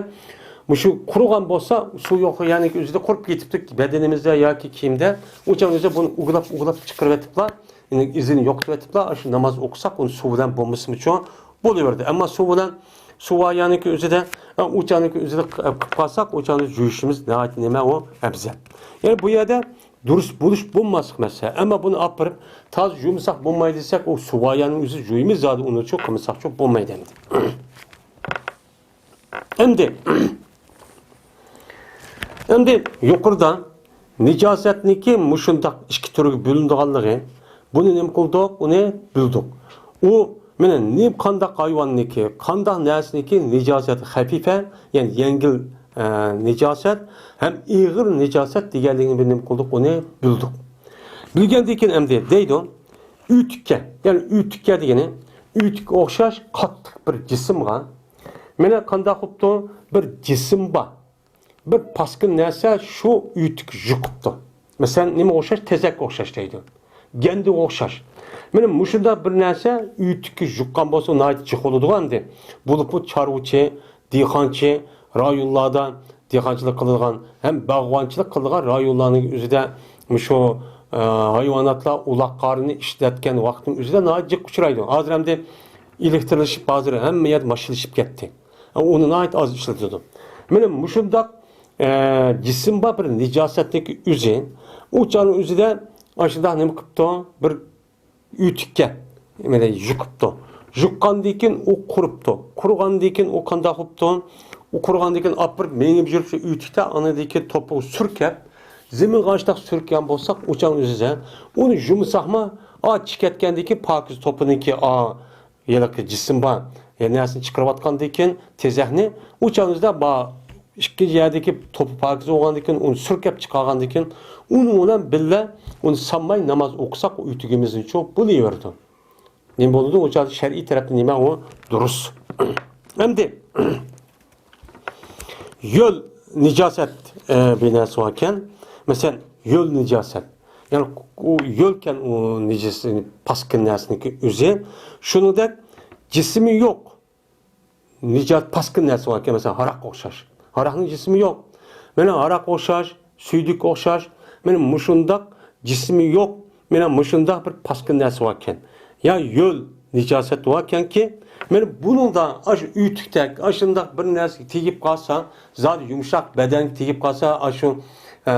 مۇشۇ قۇرۇغان بولسا، سۇ يوق يەرنىڭكى ئۆزىدە قۇرۇپ كېتىپتۇ بەدىنىمىزدە ياكى كىيىمدە. ئۇ چاغنىڭ ئۆزىدە بۇنى ئۇۋىلاپ، ئۇۋىلاپ چىقىرىۋېتىپلا، يەنى ئىزىنى يوقىتىۋېتىپلا، ئاشۇ ناماز ئوقۇساق، ئۇنى سۇ بىلەن بولمىسىمۇچۇ بولۇۋېرىدۇ. ئەمما سۇ بىلەن، سۇ بار يەرنىڭكى ئۆزىدە، ئە، ئۇ چاغنىڭكى ئۆزىدە ق-، قىلىپ قالساق، ئۇ چاغنى يۇيۇشىمىز ناھايىتى نېمە ئۇ ئەۋزەل. يەنى بۇ يەردە دۇرۇس بولۇش بولماسلىق مەسىلە. ئەمما بۇنى ئاپىرىپ، تازا يۇمىساق بولمايدۇ دېسەك، ئۇ سۇ بار يەرنىڭ ئۆزىدە يۇيىمىز زادى ئۇنىچۇ قىلمىساقچۇ بولمايدۇ ئەمدى. ئەمدى، ئەمدى يۇقىرىدا نىجاسەتنىكى مۇشۇنداق ئىككى تۈرگە بۆلۈنىدىغانلىقى، بۇنى نېمە قىلدۇق؟ ئۇنى بىلدۇق. ئۇ مانا نېمە، قانداق ھايۋاننىكى، قانداق نەرسىنىكى نىجاسەت خەفىفە، يەنى يەڭگىل، ئە، نىجاسەت ھەم ئېغىر نىجاسەت دېگەنلىكىنى بىر نېمە قىلدۇق؟ ئۇنى بىلدۇق. بىلگەندىن كېيىن ئەمدى دەيدۇ، ئۆتۈككە، يەنى ئۆتۈككە دېگىنى ئۆتۈككە ئوخشاش قاتتىق بىر جىسىمغا، مانا قانداق قىپتۇ؟ بىر جىسىم بار. بىر پاسكىنا نەرسە شۇ ئۆتۈككە يۇقۇپتۇ. مەسىلەن، نېمىگە ئوخشاش؟ تېزەككە ئوخشاش دەيدۇ. گەندىگە ئوخشاش. مانا مۇشۇنداق بىر نەرسە ئۆتۈككە يۇققان بولسا، ناھايىتى جىق بولىدىغۇ ئەمدى. بولۇپمۇ چارۋىچى، دېھقانچى رايونلاردا دېھقانچىلىق قىلىدىغان ھەم باغۋەنچىلىك قىلىدىغان رايونلارنىڭ ئۆزىدە مۇشۇ، ئە، ھايۋاناتلار ئۇلاق-قارىنى ئىشلەتكەن ۋاقىتنىڭ ئۆزىدە ناھايىتى جىق ئۇچرايدۇ. ھازىر ئەمدى ئېلېكترلىشىپ، ھازىر ھەممە يەردە ماشىنىلىشىپ كەتتى. ئۇنى ناھايىتى ئاز ئىشلىتىدۇ. مانا مۇشۇنداق، ئە، جىسىم بار بىر نىجاسەتنىڭ ئۆزى. ئۇ چاغنىڭ ئۆزىدە ئاشۇنداق نېمە قىپتۇ؟ بىر ئۆتۈككە، مانا يۇقۇپتۇ. يۇققاندىن كېيىن ئۇ قۇرۇپتۇ. قۇرۇغاندىن كېيىن ئۇ قانداق بوپتۇ؟ ئۇ قۇرۇغاندىن كېيىن ئاپىرىپ مېڭىپ يۈرۈپ شۇ ئۆتۈكتە، ئاندىن كېيىن توپىغا سۈركەپ، زېمىنغا ئاشتاق سۈركىگەن بولساق، ئۇ چاغنىڭ ئۆزىدە ئۇنى يۇمىساقمۇ، ئا، چىقىپ كەتكەندىن كېيىن پاكىز توپىنىڭكى، ئا، ھېلىقى جىسىم بار، يەنى نەرسىنى چىقىرىۋاتقاندىن كېيىن تېزەكنى، ئۇ چاغنىڭ ئۆزىدە با-، ئىككىنچى يەردىكى توپى پاكىز بولغاندىن كېيىن، ئۇنى سۈركەپ چىقارغاندىن كېيىن، ئۇنىڭ بىلەن بىللە ئۇنى سالماي ناماز ئوقۇساق، ئۆتۈكىمىزنىچۇ بولۇۋېرىدۇ. نېمە بولىدۇ؟ ئۇ چاغدا شەرئىي تەرەپتىن نېمە ئۇ؟ دۇرۇس. ئەمدى يۆل نىجاسەت، ئە، بىر نەرسە باركەن. مەسىلەن، يۆل نىجاسەت. يەنى ئۇ يۆلكەن ئۇ نىجىس، پاسكىنا نەرسىنىڭكى ئۆزى. شۇنىڭدەك جىسمى يوق نىجات، پاسكىنا نەرسە باركەن، مەسىلەن، ھاراققا ئوخشاش. ھاراقنىڭ جىسمى يوق. مانا ھاراققا ئوخشاش، سۈيدۈككە ئوخشاش. مانا مۇشۇنداق جىسمى يوق، مانا مۇشۇنداق بىر پاسكىنا نەرسە باركەن. يا يۆل نىجاسەت باركەنكى، مانا بۇنىڭدا ئاشۇ ئۆتۈكتەك، ئاشۇنداق بىر نەرسىگە تېگىپ قالسا، زادى يۇمشاق بەدەنگە تېگىپ قالسا، ئاشۇ، ئە،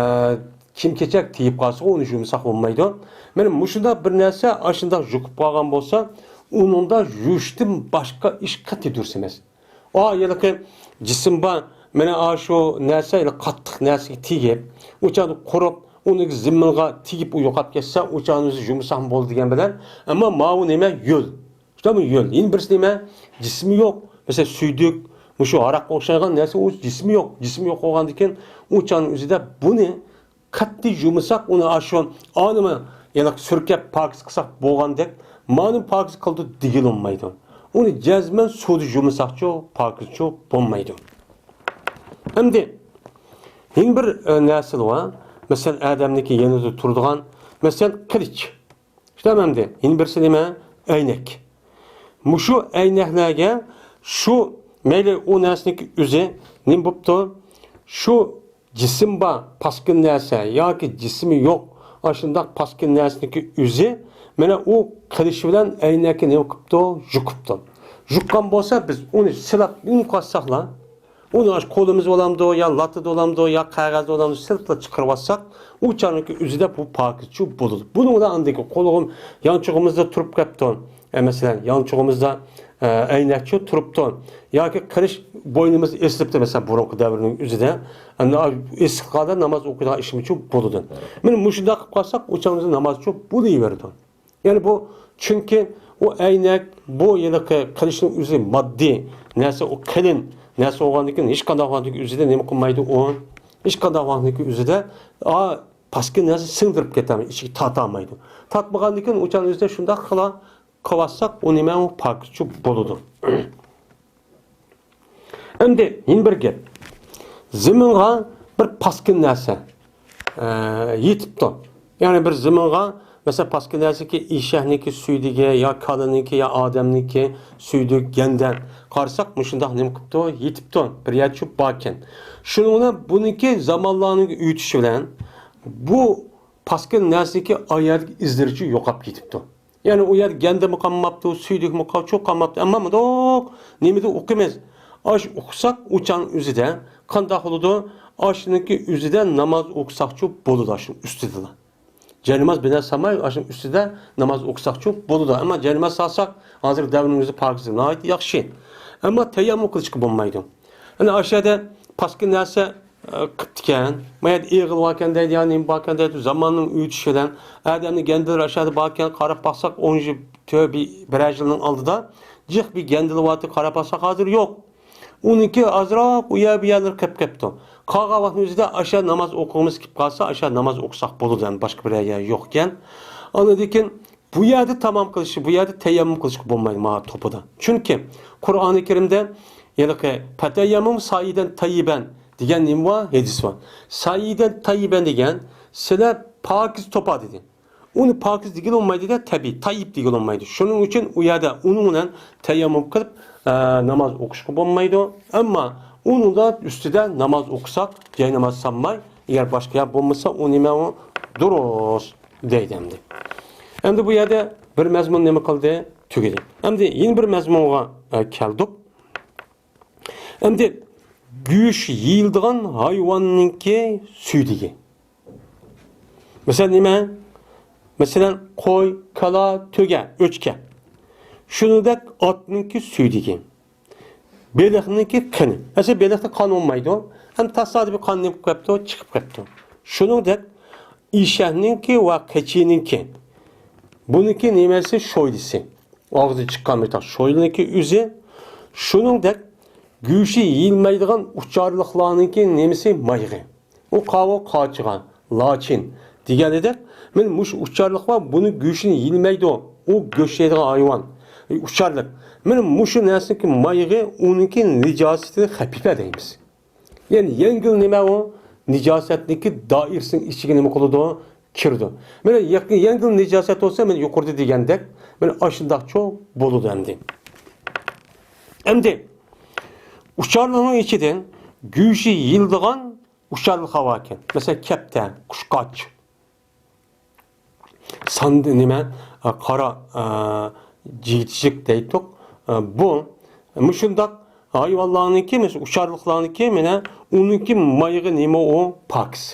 كىيىم-كېچەك تېگىپ قالسا، ئۇنى يۇمىساق بولمايدۇ. مانا مۇشۇنداق بىر نەرسە ئاشۇنداق يۇقۇپ قالغان بولسا، ئۇنىڭدا يۇيۇشتىن باشقا ئىش قەتئىي دۇرۇس ئەمەس. ئا، ھېلىقى جىسىم بار، مانا ئاشۇ نەرسە قاتتىق نەرسىگە تېگىپ، ئۇ چاغدا قۇرۇپ، ئۇنىڭ زېمىنغا تېگىپ، ئۇ يوقاپ كەتسە، ئۇ چاغدا ئۆزى يۇمىساقمۇ بولىدۇ دېگەن بىلەن، ئەمما ماۋۇ نېمە؟ يۆل. شۇنداقمۇ؟ يۆل. يەنە بىرسى نېمە؟ جىسمى يوق. مەسىلەن، سۈيدۈك، مۇشۇ ھاراققا ئوخشايدىغان نەرسە، ئۇ جىسمى يوق. جىسمى يوق بولغاندىن كېيىن، ئۇ چاغنىڭ ئۆزىدە بۇنى قەتئىي يۇمىساق، ئۇنى ئاشۇ ئانىمۇ يەنە سۈركەپ پاكىز قىلساق بولغاندەك، مانى پاكىز قىلدى دېگىلى بولمايدۇ. ئۇنى جەزمەن سۇدا يۇمىساقچۇ، پاكىزچۇ بولمايدۇ. ئەمدى يەنە بىر، ئە، نەرسە بار. مەسىلەن، ئادەمنىڭكى يېنىدا تۇرىدىغان، مەسىلەن، قىلىچ. شۇنداق ئەمدى يەنە بىرسى نېمە؟ ئەينەك. مۇشۇ ئەينەكلەرگە شۇ، مەيلى ئۇ نەرسىنىڭكى ئۆزى نېمە بوپتۇ؟ شۇ جىسىم بار، پاسكىنا نەرسە ياكى جىسىمى يوق، ئاشۇنداق پاسكىنا نەرسىنىڭكى ئۆزى، مانا ئۇ قىلىچ بىلەن ئەينەكنى نېمە قىپتۇ؟ يۇقۇپتۇ. يۇققان بولسا، بىز ئۇنى سىلاپ نېمە قىلساقلا، ئۇنى ئاشۇ قولىمىز بولامدۇ، يا لاتىدا بولامدۇ، يا قەغەزدە بولامدۇ، سىلىپلا چىقىرىۋاتساق، ئۇ چاغنىڭكى ئۆزىدە بۇ پاكىزچۇ بولىدۇ. بۇنىڭ بىلەن ئاندىكى قولىغىم يانچۇقىمىزدا تۇرۇپ قاپتۇ. ئە، مەسىلەن، يانچۇقىمىزدا، ئە، ئەينەكچۇ تۇرۇپتۇ. ياكى قىلىچ بوينىمىزدا ئېسىلىپتۇ، مەسىلەن، بۇرۇنقى دەۋرنىڭ ئۆزىدە. ئەمدى ئېسىلغاندا ناماز ئوقۇيدىغان ئىشىمىزچۇ بولىدۇ. مانا مۇشۇنداق قىلىپ قالساق، ئۇ چاغدا نامازچۇ بولۇۋېرىدۇ. يەنى بۇ، چۈنكى ئۇ ئەينەك، بۇ ھېلىقى قىلىچنىڭ ئۆزى ماددىي نەرسە، ئۇ قېلىن نەرسە بولغاندىن كېيىن، ھېچقانداق ۋاقىتنىڭ ئۆزىدە نېمە قىلمايدۇ ئۇ؟ ھېچقانداق ۋاقىتنىڭ ئۆزىدە، ئا، پاسكىنا نەرسە سىڭدۈرۈپ كېتەلمەيدۇ، ئىچىگە تارتالمايدۇ. تارتمىغاندىن كېيىن ئۇ چاغنىڭ ئۆزىدە شۇنداقلا قىلىۋاتساق، ئۇ نېمە، ئۇ پاكىزچۇ بولىدۇ. ئەمدى يەنە بىر گەپ. زېمىنغا بىر پاسكىنا نەرسە، ئە، يېتىپتۇ. يەنى بىر زېمىنغا، مەسىلەن، پاسكىنا نەرسىكى، ئېشەكنىڭكى سۈيدۈكى يا كالىنىڭكى يا ئادەمنىڭكى سۈيدۈك، گەندە قارىساق، مۇشۇنداق نېمە قىپتۇ؟ يېتىپتۇ. بىر يەرچۇ باركەن. شۇنىڭ بىلەن بۇنىڭكى زامانلارنىڭ ئۆتۈشى بىلەن بۇ پاسكىنا نەرسىنىڭكى ئايەردىكى ئىزلىرىچۇ يوقاپ كېتىپتۇ. يەنى ئۇ يەردە گەندىمۇ قالماپتۇ، سۈيدۈكمۇ قالچۇ قالماپتۇ. ئەمما مۇنداق نېمىدە ئوقۇيمىز؟ ئاش ئوقۇساق، ئۇ چاغنىڭ ئۆزىدە قانداق بولىدۇ؟ ئاشنىڭكى ئۆزىدە ناماز ئوقۇساقچۇ بولىدۇ، ئاشنىڭ ئۈستىدىلا. جايناماز بىنا سالماي، ئاشنىڭ ئۈستىدە ناماز ئوقۇساقچۇ بولىدۇ. ئەمما جايناماز سالساق، ھازىرقى دەۋرنىڭ ئۆزى پاكىز، ناھايىتى ياخشى. ئەمما تەيەممۇم قىلىشقا بولمايدۇ. ئەنە ئاشۇ يەردە پاسكىنا نەرسە، ئە، قىپتىكەن، ما يەردە ئېغىل باركەن دەيدۇ، يا نېمە باركەن دەيدۇ، زاماننىڭ ئۆتۈشى بىلەن ئادەمنىڭ گەندىلىرى ئاشۇ يەردە باركەن، قاراپ باقساق، ئون يىل، تۆ-، بىرەر يىلنىڭ ئالدىدا جىق بىر گەندىلى بارتى، قاراپ باقساق، ھازىر يوق. ئۇنىڭكى ئازراق ئۇ يەر، بۇ يەرلىرى قېپىپ كەپتۇ. قالغان ۋاقىتنىڭ ئۆزىدە ئاشۇ يەردە ناماز ئوقۇغۇمىز كېلىپ قالسا، ئاشۇ يەردە ناماز ئوقۇساق بولىدۇ، يەنى باشقا بىرەر يەر يوقكەن. ئاندىن كېيىن بۇ يەردە تامام قىلىشى، بۇ يەردە تەيەممۇم قىلىشقا بولمايدۇ مانا توپىدا. چۈنكى قۇرئانى كەرىمدە ھېلىقى «پەتەيەممەمۇ سەئىدەن تەييىبەن» دېگەن نېمە بار؟ ھەدىس بار. «سەئىدەن تەييىبەن» دېگەن، سىلەر پاكىز توپا دېدى. ئۇنى پاكىز دېگىلى بولمايدۇ-دە، تەبىئىي، تەييىب دېگىلى بولمايدۇ. شۇنىڭ ئۈچۈن ئۇ يەردە ئۇنىڭ بىلەن تەيەممۇم قىلىپ، ئە، ناماز ئوقۇشقا بولمايدۇ. ئەمما ئۇنىڭدا ئۈستىدە ناماز ئوقۇساق، جايناماز سالماي، ئەگەر باشقا يەر بولمىسا، ئۇ نېمە ئۇ؟ دۇرۇس دەيدۇ ئەمدى. ئەمدى بۇ يەردە بىر مەزمۇن نېمە قىلدى؟ تۈگىدى. ئەمدى يەنە بىر مەزمۇنغا، ئە، كەلدۇق. ئەمدى گۆشى يېيىلىدىغان ھايۋاننىڭكى سۈيدۈكى. مەسىلەن، نېمە؟ مەسىلەن، قوي، كالا، تۆگە، ئۆچكە. شۇنىڭدەك ئاتنىڭكى سۈيدۈكى. بېلىقنىڭكى قېنى. ئەسلى بېلىقتا قان بولمايدۇ. ئەمدى تاسادىپىي قان نېمە قىلىپ قاپتۇ؟ چىقىپ قاپتۇ. شۇنىڭدەك ئېشەكنىڭكى ۋە قېچىنىڭكى. بۇنىڭكى نېمىسى؟ شويلىسى. ئاغزىدىن چىققان مۇشۇنداق شويلىنىڭكى ئۆزى. شۇنىڭدەك گۆشى يېيىلمەيدىغان ئۇچارلىقلارنىڭكى نېمىسى؟ مايىقى. ئۇ قاۋۇ، قاچىغان، لاچىن دېگەن ئىدۇق. مانا مۇشۇ ئۇچارلىقلار بۇنىڭ گۆشىنى يېيەلمەيدۇ. ئۇ گۆش يەيدىغان ھايۋان، ئۇچارلىق. مانا مۇشۇ نەرسىنىڭكى مايىقى، ئۇنىڭكى نىجاسىتى خەپىپە دەيمىز. يەنى يەڭگىل نېمە ئۇ؟ نىجاسەتنىڭكى دائىرىسىنىڭ ئىچىگە نېمە قىلىدۇ؟ كىرىدۇ. مانا يەڭگىل نىجاسەت بولسا، مانا يۇقىرىدا دېگەندەك، مانا ئاشۇنداقچۇ بولىدۇ ئەمدى. ئەمدى ئۇچارلىقنىڭ ئىچىدىن گۆشى يېيىلىدىغان ئۇچارلىق باركەن. مەسىلەن، كەپتەر، قۇشقاچ. ساندى نېمە؟ ئە، قارا، ئە، جىگدىچىك دەيتتۇق. ئە، بۇ مۇشۇنداق ھايۋانلارنىڭكى، مەسىلەن، ئۇچارلىقلارنىڭكى، مانا ئۇنىڭكى مايىقى نېمە ئۇ؟ پاكىز.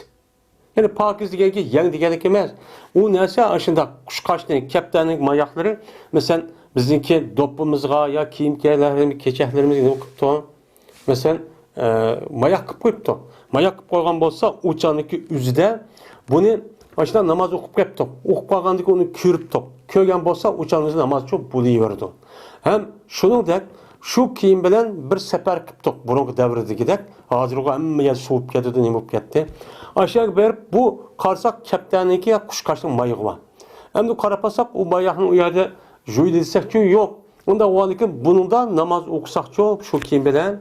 يەنى پاكىز دېگەنكى يەڭ دېگەنلىك ئەمەس. ئۇ نەرسە ئاشۇنداق قۇشقاچنىڭ، كەپتەرنىڭ ماياقلىرى، مەسىلەن، بىزنىڭكى دوپپىمىزغا يا كىيىم-كېچەكلىرىمىزگە نېمە قىپتۇ؟ مەسىلەن، ئە، ماياق قىلىپ قويۇپتۇ. ماياق قىلىپ قويغان بولسا، ئۇ چاغنىڭكى ئۆزىدە بۇنى ئاشۇنداق ناماز ئوقۇپ قېپتۇ. ئوقۇپ قالغاندىن كېيىن ئۇنى كۆرۈپتۇ. كۆرگەن بولسا، ئۇ چاغنىڭ ئۆزىدە ناماز چوق بولۇۋېرىدۇ. ھەم شۇنىڭدەك شۇ كىيىم بىلەن بىر سەپەر قىپتۇق، بۇرۇنقى دەۋردىكىدەك. ھازىرغۇ ھەممە يەر سوۋۇپ كەتتى، نېمە بولۇپ كەتتى. ئاشۇ يەرگە بېرىپ، بۇ قارىساق، كەپتەرنىڭكى قۇشقاچنىڭ مايىقى بار. ئەمدى قاراپ باقساق، ئۇ ماياقنى ئۇ يەردە جۇيدى دېسەكچۇ، يوق. ئۇنداق بولغاندىكىن بۇنىڭدا ناماز ئوقۇساقچۇ، شۇ كىيىم بىلەن،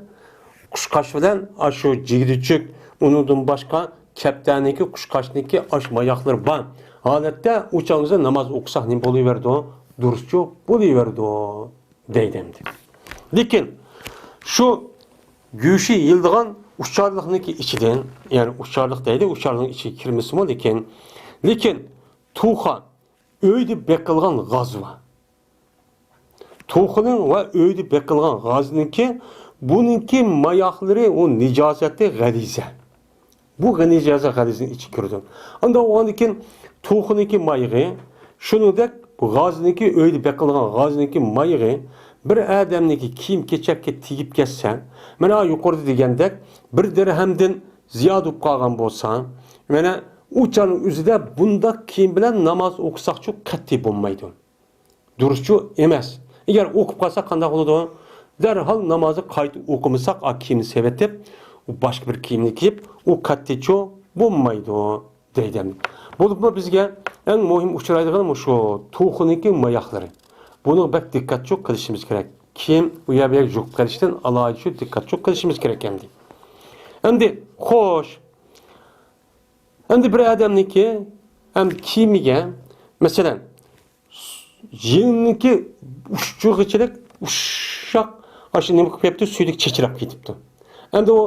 قۇشقاچ بىلەن، ئاشۇ جىگدىچۈك، ئۇنىڭدىن باشقا كەپتەرنىڭكى، قۇشقاچنىڭكى ئاش ماياقلىرى بار ھالەتتە ئۇ چاغدا ناماز ئوقۇساق نېمە بولۇۋېرىدۇ؟ دۇرۇسچۇ بولۇۋېرىدۇ دەيدۇ ئەمدى. لېكىن شۇ گۆشى يېيىلىدىغان ئۇچارلىقنىڭكى ئىچىدىن، يەنى ئۇچارلىق دەيدۇ، ئۇچارلىقنىڭ ئىچىگە كىرمىسىمۇ، لېكىن، لېكىن توخۇ، ئۆيدە بېقىلغان غاز بار. توخۇنىڭ ۋە ئۆيدە بېقىلغان غازنىڭكى، بۇنىڭكى ماياقلىرى ئۇ نىجاسەتتە غەلىزە. بۇ نىجاسەت غەلىزىنىڭ ئىچىگە كىرىدۇ. ئانداق بولغاندىن كېيىن توخۇنىڭكى مايىقى، شۇنىڭدەك غازنىڭكى، ئۆيدە بېقىلغان غازنىڭكى مايىقى بىر ئادەمنىڭكى كىيىم-كېچەككە تېگىپ كەتسە، مانا يۇقىرىدا دېگەندەك بىر دىرھەمدىن زىيادە بولۇپ قالغان بولسا، مانا ئۇ چاغنىڭ ئۆزىدە بۇنداق كىيىم بىلەن ناماز ئوقۇساقچۇ قەتئىي بولمايدۇ. دۇرۇسچۇ ئەمەس. ئەگەر ئوقۇپ قالساق قانداق بولىدۇ؟ دەرھال نامازنى قايتا ئوقۇمىساق، ئا كىيىمنى سېلىۋېتىپ، ئۇ باشقا بىر كىيىمنى كىيىپ، ئۇ قەتئىيچۇ بولمايدۇ دەيدۇ. بولۇپمۇ بىزگە ئەڭ مۇھىم ئۇچرايدىغىنى مۇشۇ توخۇنىڭكى ماياقلىرى. بۇنىڭغا بەك دىققەتچۇ قىلىشىمىز كېرەك. كىيىم ئۇ يەر بۇ يەرگە يۇقۇپ قېلىشتىن ئالاھىدە شۇ دىققەتچۇ قىلىشىمىز كېرەك ئەمدى. ئەمدى خوش. ئەمدى بىر ئادەمنىڭكى ئەمدى كىيىمىگە، مەسىلەن، يېڭىنىڭكى ئۇچىغىچىلىك ئۇششاق، ئاشۇ نېمە قىلىپ كەپتۇ، سۈيدۈك چېچىراپ كېتىپتۇ. ئەمدى ئۇ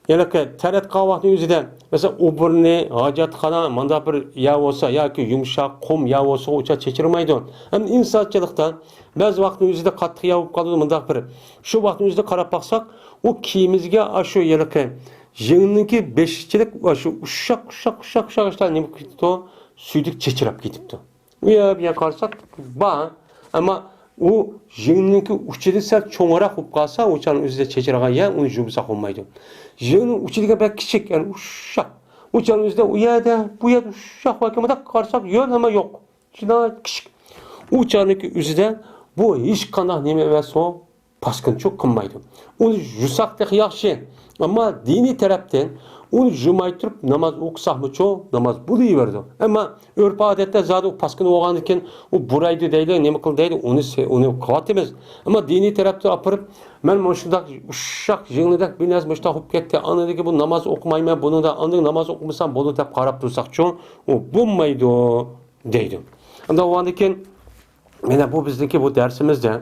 ھېلىقى تەرەت قىلغان ۋاقىتنىڭ ئۆزىدە، مەسىلەن، ئوبورنى، ھاجەتخانا، مۇنداق بىر يەر بولسا ياكى يۇمشاق قۇم يەر بولسا، ئۇچا چېچىرمايدۇ. ئەمدى ئىنسانچىلىقتا بەزى ۋاقىتنىڭ ئۆزىدە قاتتىق يەر بولۇپ قالىدۇ، مۇنداق بىر. شۇ ۋاقىتنىڭ ئۆزىدە قاراپ باقساق، ئۇ كىيىمىمىزگە ئاشۇ ھېلىقى يېڭىنىڭكى بېشىچىلىك، ئاشۇ ئۇششاق، ئۇششاق، ئۇششاق، ئۇششاق ئىشلار نېمە قىلىپ كېتىپتۇ؟ سۈيدۈك چېچىراپ كېتىپتۇ. ئۇ يەر، بۇ يەر قارىساق، بار. ئەمما ئۇ يېڭىنىڭكى ئۇچىدا سەل چوڭراق بولۇپ قالسا، ئۇ چاغنىڭ ئۆزىدە چېچىرىغان يەر، ئۇنى يۇمىساق بولمايدۇ. يېڭىنىڭ ئۇچى دېگەن بەك كىچىك، يەنى ئۇششاق. ئۇ چاغنىڭ ئۆزىدە ئۇ يەردە، بۇ يەردە ئۇششاق باركەن، مۇنداق قارىساق، يول نېمە يوق. شۇنداق كىچىك. ئۇ چاغنىڭكى ئۆزىدە بۇ ھېچقانداق نېمە ئەمەس، ئۇ پاسكىنچۇ قىلمايدۇ. ئۇنى يۇساق تېخى ياخشى. ئەمما دىنىي تەرەپتىن ئۇنى يۇماي تۇرۇپ ناماز ئوقۇساقمۇچۇ، ناماز بولۇۋېرىدۇ. ئەمما ئۆرپ-ئادەتتە زادى ئۇ پاسكىنا بولغاندىن كېيىن ئۇ بۇرايدۇ دەيلى، نېمە قىل دەيلى، ئۇنى سې-، ئۇنى قىلىۋاتىمىز. ئەمما دىنىي تەرەپتىن ئاپىرىپ، مەن مۇشۇنداق ئۇششاق يېڭىدەك بىر نەرسە مۇشۇنداق بولۇپ كەتتى، ئاندىن كېيىن بۇ ناماز ئوقۇمايمەن، بۇنىڭدا ئاندىن ناماز ئوقۇمىسام بولىدۇ دەپ قاراپ تۇرساقچۇ، ئۇ بولمايدۇ دەيدۇ. ئۇنداق بولغاندىن كېيىن، مانا بۇ بىزنىڭكى بۇ دەرسىمىزدە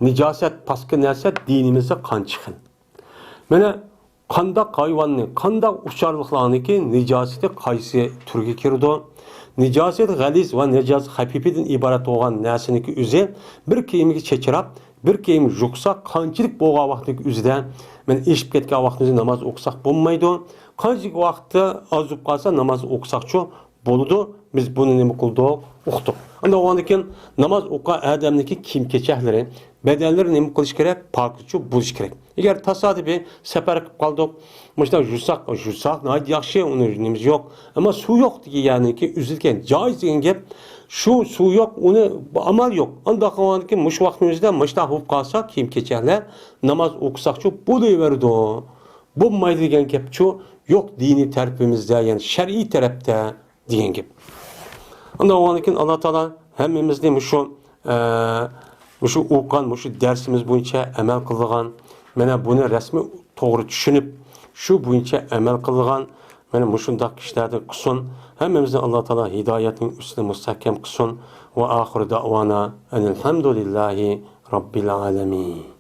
نىجاسەت، پاسكىنا نەرسە دىنىمىزدە قانچە خىل. مانا قانداق ھايۋاننى، قانداق ئۇچارلىقلارنىڭكى نىجاسىتى قايسى تۈرگە كىرىدۇ؟ نىجاسەت غەلىز ۋە نىجاسەت خەپىپىدىن ئىبارەت بولغان نەرسىنىڭكى ئۆزى بىر كىيىمگە چېچىراپ، بىر كىيىم يۇقسا قانچىلىك بولغان ۋاقىتنىڭكى ئۆزىدە، مانا ئېشىپ كەتكەن ۋاقتىمىزدا ناماز ئوقۇساق بولمايدۇ. قانچىلىك ۋاقىتتا ئاز بولۇپ قالسا ناماز ئوقۇساقچۇ بولىدۇ، بىز بۇنى نېمە قىلدۇق؟ ئۇقتۇق. ئاندىن ئۇنىڭدىن كېيىن ناماز ئوقۇغان ئادەمنىڭكى كىيىم-كېچەكلىرى، بەدەنلىرى نېمە قىلىش كېرەك؟ پاكىزچۇ بولۇش كېرەك. ئەگەر تاسادىپىي سەپەر قىلىپ قالدۇق، مۇشۇنداق يۇساق، يۇساق ناھايىتى ياخشى، ئۇنىڭ نېمىسى يوق. ئەمما سۇ يوق دېگەن يەرنىڭكى ئۈزۈلگەن جايى دېگەن گەپ، شۇ سۇ يوق، ئۇنى ئامال يوق. ئانداق قىلغاندىن كېيىن مۇشۇ ۋاقىتنىڭ ئۆزىدە مۇشۇنداق بولۇپ قالسا، كىيىم-كېچەكلەر ناماز ئوقۇساقچۇ بولۇۋېرىدۇ. بولمايدۇ دېگەن گەپچۇ يوق دىنىي تەرىپىمىزدە، يەنى شەرئىي تەرەپتە دېگەن گەپ. ئاندىن ئۇنىڭدىن كېيىن ئاللا تائالا ھەممىمىزنى مۇشۇ، ئە، مۇشۇ ئوقۇغان، مۇشۇ دەرسىمىز بويىچە ئەمەل قىلىدىغان، مانا بۇنى رەسمىي توغرا چۈشىنىپ، شۇ بويىچە ئەمەل قىلىدىغان، مانا مۇشۇنداق كىشىلەردىن قىلسۇن. ھەممىمىزنى ئاللا تائالا ھىدايەتنىڭ ئۈستىدە مۇستەھكەم قىلسۇن. ۋە ئاخىرۇ دەئۋانا ئەنىل ھەمدۇلىللاھى رەببىل ئالەمىن.